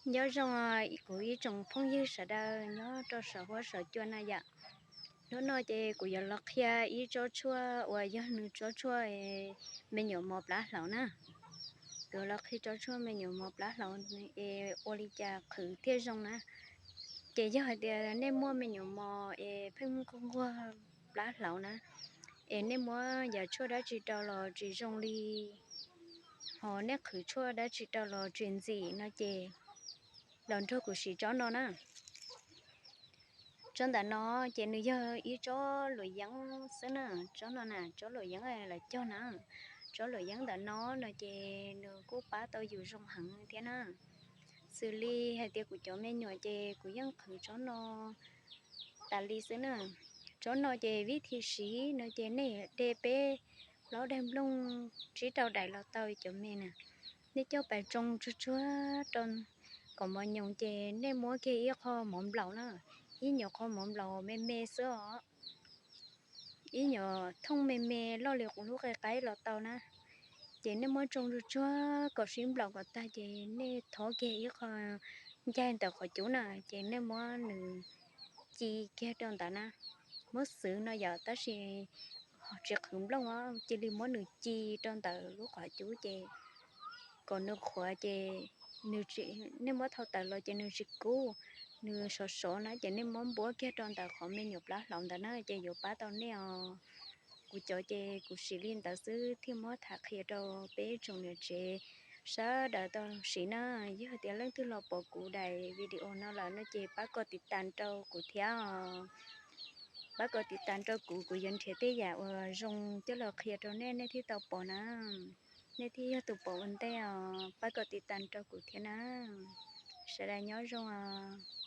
Nyob zoo kuv ib tsoom phooj ywg sawv daws nyob rau saum huab saum cua na yom. Hnub no ces kuv yuav los qhia ib tsob tshuaj uas yog nws tsob tshuaj me nyuam mos plab hlaus na. Kuv los qhia tsob tshuaj me nyuam mos plab hlaus es ua li cas qhwv thiaj zoo na. Ces yog hais tias nej muaj me nyuam mos es pheej nquag nquag plab hlaus na, es nej muab yam tshuaj dab tsi rau los tsis zoo li, ho nej qhwv tshuaj dab tsi rau los tsis ntxim no ces los nrog kuv siv tsob no na. Tsob ntawm no ces nws yog ib tsob luam yeeb xwb na, tsob no na, tsob luam yeeb los cog na. Tsob luam yeeb ntawm no no ces nws kuj pab tau yus zoo heev thiab na. Xws li hais tias kuv cov me nyuam ces kuv yeej qhwv tsob no tas li xwb na. Tsob no ces vib thi siv no ces nej de peb plaub daim nplooj tsib rau daim los tau cov me na. Nej coj pas tsoo tsuag tsuag rau kom mos nyoos ces nej muab kiag ib qho mov nplaum na, ib nyuag qho mov nplaum me me xwb os. Ib nyuag thooj me me loj li qub lub qe qaib los tau na. Ces nej muab tsoo tsuag tsuag kom sib nplaum kom tag ces nej thov kiag ib qho ncaig ntawm qhov cub na, ces nej muab nws ci kiag rau ntawd na. Muab xwv no yom, tab sis tsis qhwv nplooj os, cia li muab nws ci rau ntawm lub qhov cub ces kom nws qhuav ces nej muab thau tawm los ces nws tsis kub, nws sov sov na ces nej muab npuab kiag rau ntawm qhov me nyuam plab hlaus ntawd na ces yuav pab tau nej os. Kuv cov ces kuv siv li ntawd xwb thiaj muab tham qhia rau peb tsoom niam tsev sawv daws tau siv na. Yog tias leej twg los pom kuv daim video no lawm no ces pab kom tiv tas rau kuv thiab os. Pab kom tiv tas rau kuv, kuv yuav nrhiav tej yam uas zoo coj los qhia rau nej, nej thiaj tau pom na. Nej thiaj yog tus pom ua ntej os, pab kom tiv tas rau kuv thiab na. Sawv daws nyob zoo os.